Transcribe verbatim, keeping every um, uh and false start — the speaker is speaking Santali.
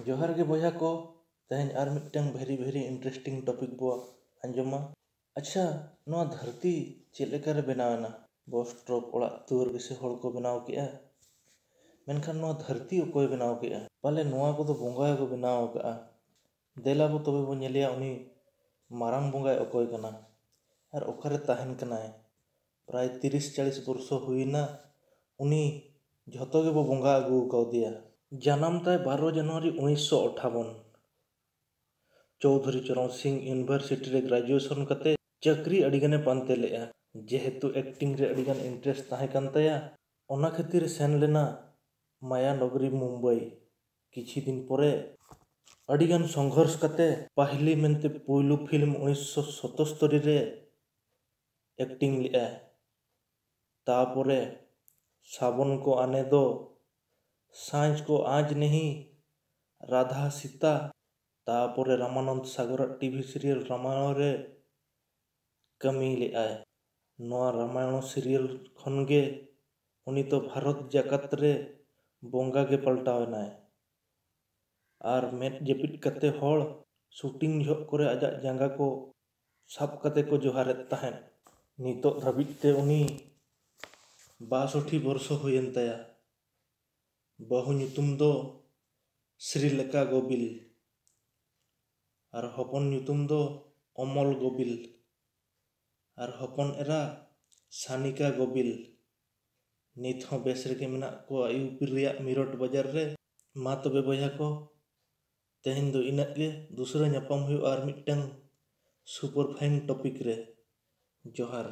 ᱡᱚᱦᱟᱨ ᱜᱮ ᱵᱚᱭᱦᱟ ᱠᱚ, ᱛᱮᱦᱮᱧ ᱟᱨ ᱢᱤᱫᱴᱟᱝ very very interesting topic ᱵᱚ ᱟᱸᱡᱚᱢᱟ᱾ ᱟᱪᱪᱷᱟ, ᱱᱚᱣᱟ ᱫᱷᱟᱹᱨᱛᱤ ᱪᱮᱫ ᱞᱮᱠᱟᱨᱮ ᱵᱮᱱᱟᱣ ᱮᱱᱟ? ᱵᱚᱥ, ᱴᱨᱚᱠ, ᱚᱲᱟᱜ ᱫᱩᱣᱟᱹᱨ ᱜᱮᱥᱮ ᱦᱚᱲ ᱠᱚ ᱵᱮᱱᱟᱣ ᱠᱮᱜᱼᱟ? ᱢᱮᱱᱠᱷᱟᱱ ᱱᱚᱣᱟ ᱫᱷᱟᱹᱨᱛᱤ ᱚᱠᱚᱭ ᱵᱮᱱᱟᱣ ᱠᱮᱜᱼᱟ? ᱯᱟᱞᱮ ᱱᱚᱣᱟ ᱠᱚᱫᱚ ᱵᱚᱸᱜᱟ ᱜᱮᱠᱚ ᱵᱮᱱᱟᱣ ᱟᱠᱟᱜᱼᱟ᱾ ᱫᱮᱞᱟ ᱵᱚ ᱛᱚᱵᱮ ᱵᱚ ᱧᱮᱞᱮᱭᱟ ᱩᱱᱤ ᱢᱟᱨᱟᱝ ᱵᱚᱸᱜᱟᱭ ᱚᱠᱚᱭ ᱠᱟᱱᱟ ᱟᱨ ᱚᱠᱟᱨᱮ ᱛᱟᱦᱮᱱ ᱠᱟᱱᱟᱭ᱾ ᱯᱨᱟᱭ ᱛᱤᱨᱤᱥ ᱪᱟᱞᱤᱥ ᱵᱚᱨᱥᱚ ᱦᱩᱭᱱᱟ, ᱩᱱᱤ ᱡᱷᱚᱛᱚ ᱜᱮᱵᱚ ᱵᱚᱸᱜᱟ ᱟᱹᱜᱩ ᱠᱟᱣᱫᱮᱭᱟ᱾ ᱡᱟᱱᱟᱢ ᱛᱟᱭ ᱵᱟᱨᱚ ᱡᱟᱱᱩᱣᱟᱨᱤ ᱩᱱᱤᱥᱥᱚ ᱟᱴᱷᱟᱵᱚᱱ᱾ ᱪᱳᱣᱫᱷᱩᱨᱤ ᱪᱚᱨᱚᱱ ᱥᱤᱝ ᱤᱭᱩᱱᱤᱵᱷᱟᱨᱥᱤᱴᱤ ᱨᱮ ᱜᱨᱮᱡᱩᱭᱮᱥᱚᱱ ᱠᱟᱛᱮ ᱪᱟᱹᱠᱨᱤ ᱟᱹᱰᱤ ᱜᱟᱱᱮ ᱯᱟᱱᱛᱮ ᱞᱮᱫᱼᱟ᱾ ᱡᱮᱦᱮᱛᱩ ᱮᱠᱴᱤᱝ ᱨᱮ ᱟᱹᱰᱤ ᱜᱟᱱ ᱤᱱᱴᱟᱨᱮᱥᱴ ᱛᱟᱦᱮᱸ ᱠᱟᱱ ᱛᱟᱭᱟ, ᱚᱱᱟ ᱠᱷᱟᱹᱛᱤᱨ ᱥᱮᱱ ᱞᱮᱱᱟ ᱢᱟᱭᱟ ᱱᱚᱜᱚᱨᱤ ᱢᱩᱢᱵᱟᱭ᱾ ᱠᱤᱪᱷᱤ ᱫᱤᱱ ᱯᱚᱨᱮ ᱟᱹᱰᱤ ᱜᱟᱱ ᱥᱚᱝᱜᱷᱚᱨᱥ ᱠᱟᱛᱮ ᱯᱟᱦᱞᱤ ᱢᱮᱱᱛᱮ ᱯᱩᱭᱞᱩ ᱯᱷᱤᱞᱢ ᱩᱱᱤᱥᱥᱚ ᱥᱚᱛᱚᱥᱛᱚᱨᱤ ᱨᱮ ᱮᱠᱴᱤᱝ ᱞᱮᱫᱼᱟᱭ᱾ ᱛᱟᱯᱚᱨᱮ ᱥᱟᱵᱚᱱ ᱠᱚ ᱟᱱᱮ ᱫᱚ, ᱥᱟᱸᱡ ᱠᱚ ᱟᱸᱡ ᱱᱮᱦᱤ, ᱨᱟᱫᱷᱟ ᱥᱤᱛᱟ, ᱛᱟᱯᱚᱨᱮ ᱨᱟᱢᱟᱱᱚᱱᱫ ᱥᱟᱜᱚᱨᱟᱜ ᱴᱤᱵᱷᱤ ᱥᱤᱨᱤᱭᱟᱞ ᱨᱟᱢᱟᱭᱚᱬ ᱨᱮ ᱠᱟᱹᱢᱤ ᱞᱮᱫᱼᱟᱭ᱾ ᱱᱚᱣᱟ ᱨᱟᱢᱟᱭᱚᱬ ᱥᱤᱨᱤᱭᱟᱞ ᱠᱷᱚᱱ ᱜᱮ ᱩᱱᱤ ᱫᱚ ᱵᱷᱟᱨᱚᱛ ᱡᱟᱠᱟᱛ ᱨᱮ ᱵᱚᱸᱜᱟ ᱜᱮ ᱯᱟᱞᱴᱟᱣ ᱮᱱᱟᱭ᱾ ᱟᱨ ᱢᱮᱫ ᱡᱟᱹᱯᱤᱫ ᱠᱟᱛᱮ ᱦᱚᱲ ᱥᱩᱴᱤᱝ ᱡᱚᱦᱚᱜ ᱠᱚᱨᱮ ᱟᱡᱟᱜ ᱡᱟᱸᱜᱟ ᱠᱚ ᱥᱟᱵ ᱠᱟᱛᱮ ᱠᱚ ᱡᱚᱦᱟᱨᱮᱫ ᱛᱟᱦᱮᱸᱫ᱾ ᱱᱤᱛᱚᱜ ᱫᱷᱟᱹᱵᱤᱡ ᱛᱮ ᱩᱱᱤ ᱵᱟᱥᱚᱴᱷᱤ ᱵᱚᱨᱥᱚ ᱦᱩᱭᱮᱱ ᱛᱟᱭᱟ᱾ ᱵᱟᱹᱦᱩ ᱧᱩᱛᱩᱢ ᱫᱚ ᱥᱨᱤᱞᱮᱠᱟ ᱜᱳᱵᱤᱞ ᱟᱨ ᱦᱚᱯᱚᱱ ᱧᱩᱛᱩᱢ ᱫᱚ ᱚᱢᱚᱞ ᱜᱳᱵᱤᱞ ᱟᱨ ᱦᱚᱯᱚᱱ ᱮᱨᱟ ᱥᱟᱱᱤᱠᱟ ᱜᱳᱵᱤᱞ᱾ ᱱᱤᱛ ᱦᱚᱸ ᱵᱮᱥ ᱨᱮᱜᱮ ᱢᱮᱱᱟᱜ ᱠᱚᱣᱟ ᱤᱭᱩᱯᱤ ᱨᱮᱭᱟᱜ ᱢᱤᱨᱚᱴ ᱵᱟᱡᱟᱨ ᱨᱮ᱾ ᱢᱟ ᱛᱚᱵᱮ ᱵᱚᱭᱦᱟ ᱠᱚ, ᱛᱮᱦᱮᱧ ᱫᱚ ᱤᱱᱟᱹᱜ ᱜᱮ᱾ ᱫᱩᱥᱨᱟᱹ ᱧᱟᱯᱟᱢ ᱦᱩᱭᱩᱜᱼᱟ ᱟᱨ ᱢᱤᱫᱴᱟᱝ ᱥᱩᱯᱟᱨ ᱯᱷᱟᱭᱤᱱ ᱴᱚᱯᱤᱠ ᱨᱮ᱾ ᱡᱚᱦᱟᱨ᱾